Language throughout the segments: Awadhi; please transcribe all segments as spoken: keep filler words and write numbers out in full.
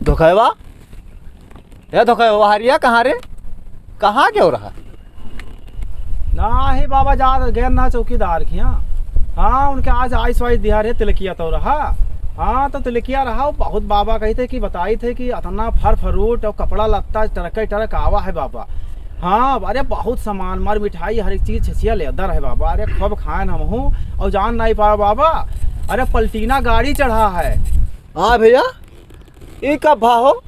धोखैवा, ए धोखैवा, हरिया कहाँ रे? कहाँ गयो रहा? नाही बाबा, जा गए ना चौकीदार के यहाँ। हाँ, उनके आज आइस वाइस दिया रे, तिलकिया तो रहा। हाँ, तो तिलकिया रहा, वो बहुत बाबा कही थे कि बताई थे कि अतना फर फरूट और कपड़ा लत्ता टरके टरक आवा है बाबा। हाँ, अरे बहुत सामान, मार मिठाई, हर एक चीज छछिया लेदर है बाबा। अरे खूब खाएन हमहू, और जान नहीं पावा बाबा। अरे पलटीना गाड़ी चढ़ा है। हाँ भैया, ई कब भा हो?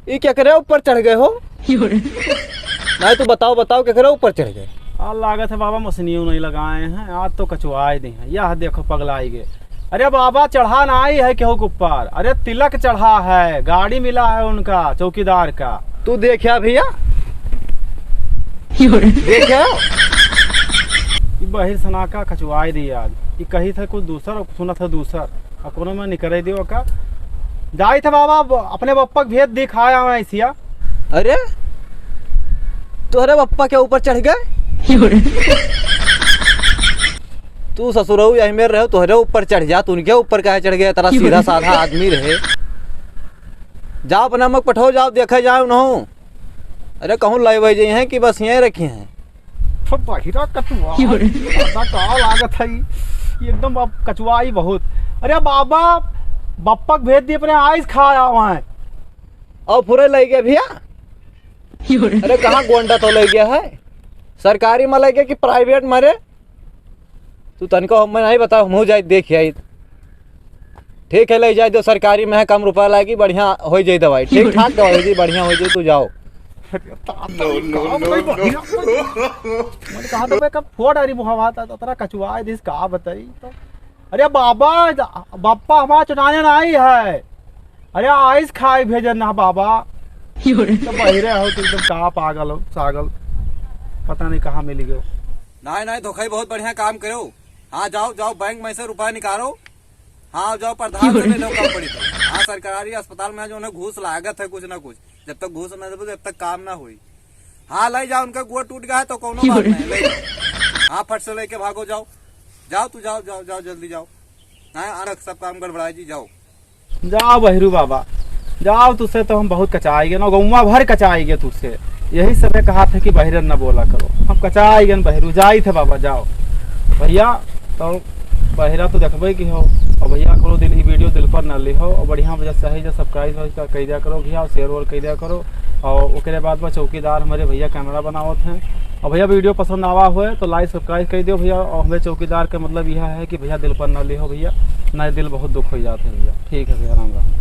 ई केकरे ऊपर चढ़ गए हो? नहीं, तू बताओ, बताओ, केकरे ऊपर चढ़ गए? आ, लागत है बाबा, मसनियो नहीं लगाए हैं, आज तो कचुआए दे हैं। यह देखो, पगलाई गए। अरे बाबा, चढ़ा नहीं है केहू के ऊपर, अरे तिलक चढ़ा है, गाड़ी मिला है उनका, चौकीदार का। तू देखा भैया, देखा? ई बहिर सनाका कचुआए दिए आज। ई कही था कुछ दूसर और सुना था दूसर। आ कोनो में निकरे दियो का। जाई थे बाबा, ब-, अपने बप्पा के भेद दिखाया मैं ऐसिया। अरे, तोहरे बप्पा के ऊपर चढ़ गए? तू ससुरऊ यही में रहो, तोहरे ऊपर चढ़ जात, उनके ऊपर काहे चढ़ गए? तेरा सीधा साधा आदमी रहे। जाओ अपना मग पठाओ, जाओ देखे जाए उन्हों। अरे कहूँ लाई वही हैं कि बस यहीं रखी हैं। तो बहिरा कचुआ, दादा का लागत है ई। ये एकदम अब कचुआई बहुत। अरे बाबा, बप्पा के भेज दिए अपने आइस खा आवा है। और पूरे ले गए भैया। अरे कहाँ गोंडा तो ले गया है, सरकारी में ले गया कि प्राइवेट में रे? तू तनिको हमें नहीं बताओ, हम हो जाए देख आई। ठीक है, ले जाए दो, सरकारी में है, कम रुपया लागी, बढ़िया हो जाए दवाई, ठीक ठाक दवाई हो जाए, बढ़िया हो जाए, तू जाओ। अरे, ताता, ये का बताई, बढ़िया। मैंने कहा था, मैं कब फोड़ आ रही मुहावा था, तो तेरा कचुआ है, दिस का बताई तो। अरे बाबा, बप्पा हमारा चुनाने नहीं है। अरे, आइस खाए भेजन ना बाबा। तो बहिरे हो, तो एकदम का पागल हो, सागल। पता नहीं कहाँ मिल गयो। नहीं, नहीं, धोखा ही बहुत बढ़िया काम करो। हाँ, जाओ, जाओ, बैंक में से रुपया निकालो। हाँ, जाओ, प्रधान से ले लो, कम पड़ी तो। हाँ, सरकारी अस्पताल में जो है घूस लागत है कुछ ना कुछ, जब तक घूस ना देबो, जब तक काम ना होई। हाँ, ले जाओ, उनका गोड़ टूट गया है तो कोनो बात नहीं, ले जाओ। हाँ, फट से लेके भागो, जाओ, जाओ, तू जाओ, जाओ, जाओ, जल्दी जाओ। हाँ, आनक सब काम गड़बड़ाए जी, जाओ। जाओ बहिरू बाबा, जाओ, तुझसे तो हम बहुत कचाई गए ना, गौवा भर कचाई गए तुझसे। यही समय कहा था कि बहिरन न बोला करो, हम कचाई गए बहिरू, जाई थे बाबा, जाओ भैया। तो बहिरा तो देखबे की हो, और भैया करो दिल, ई वीडियो दिल पर ना ली हो, और बढ़िया वजह से सही से सब्सक्राइब कर दिया करो भैया, और शेयर और कर दिया करो। और ओकरे बाद में चौकीदार हमारे भैया कैमरा बनावत हैं। और भैया वीडियो पसंद आवा हुए तो लाइक सब्सक्राइब कर दियो भैया, और हमें चौकीदार का मतलब यह है कि भैया दिल पर ना ली हो भैया, नहीं दिल बहुत दुख हो जाते हैं भैया। ठीक है भैया, राम राम।